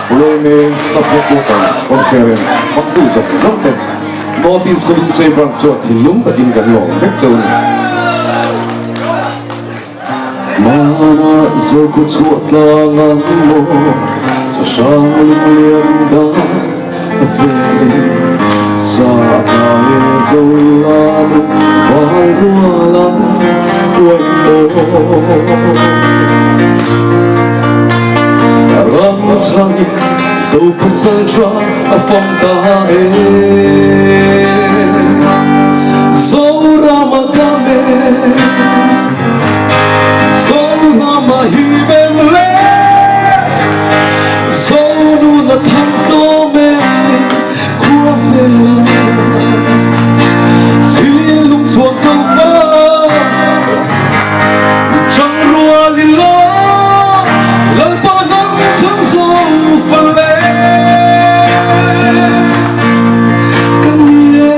Yma Sub-Headquarters Conference hmangtu zawng zawng te North East Khawdungsei Branch chuan thinlung takin kan lawm vek cheu a ni. Hmana Zokhaw chhuah tlang ang maw Sahrang lunglian dan a vel e Sa a tlai e Zola lung vai rual ang uaih maw Ram chhangin Zopasal tha a fam ta e Zorama dam e Zohnama hi mem le Zonuna thang tlawm e Khua vela Thinlung chhuak zo fa Chang rual in lo Lalpa hnam chang zo fa le Kan ni e.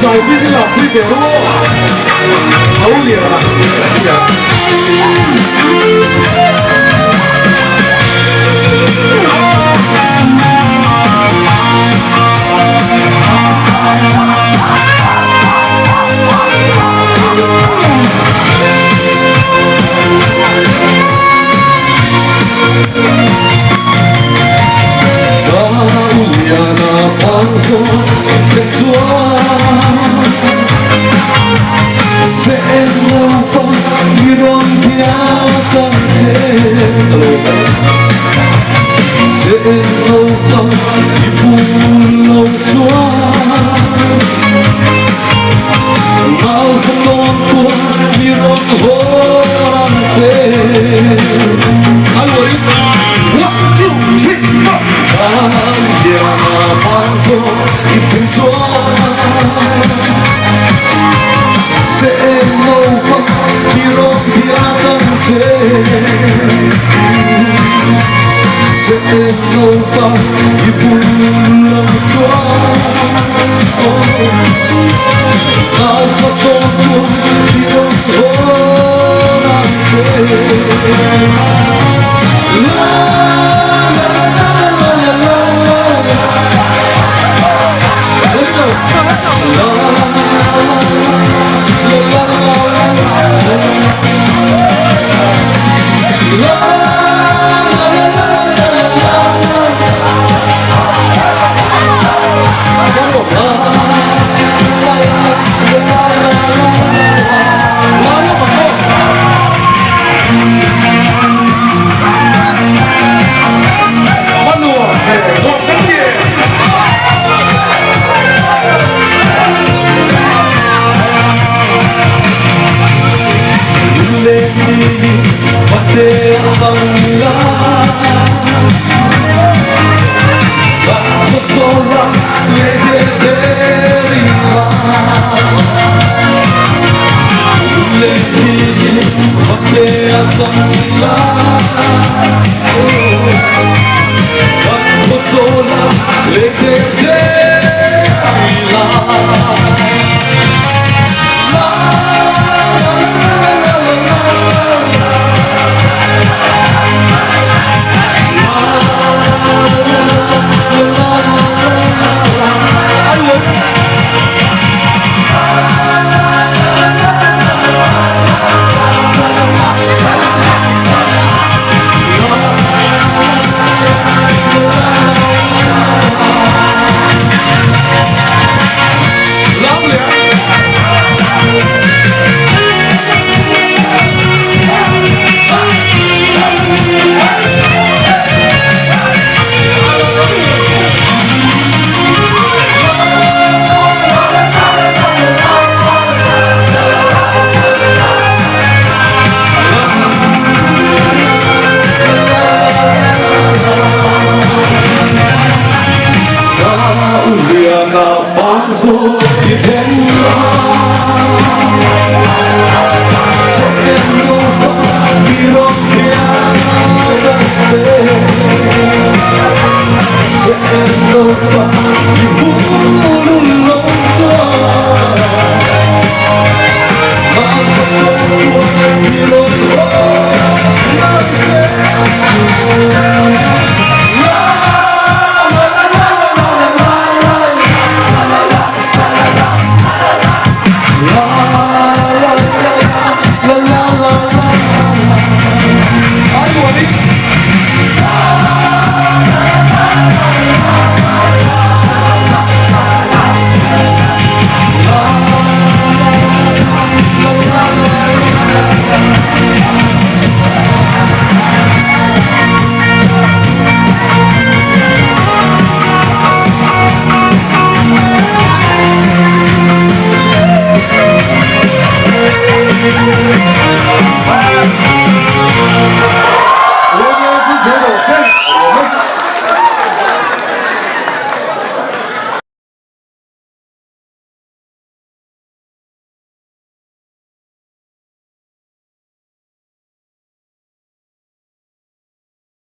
Zai bik in lak pui ve rawh aw. Tho lian a tia.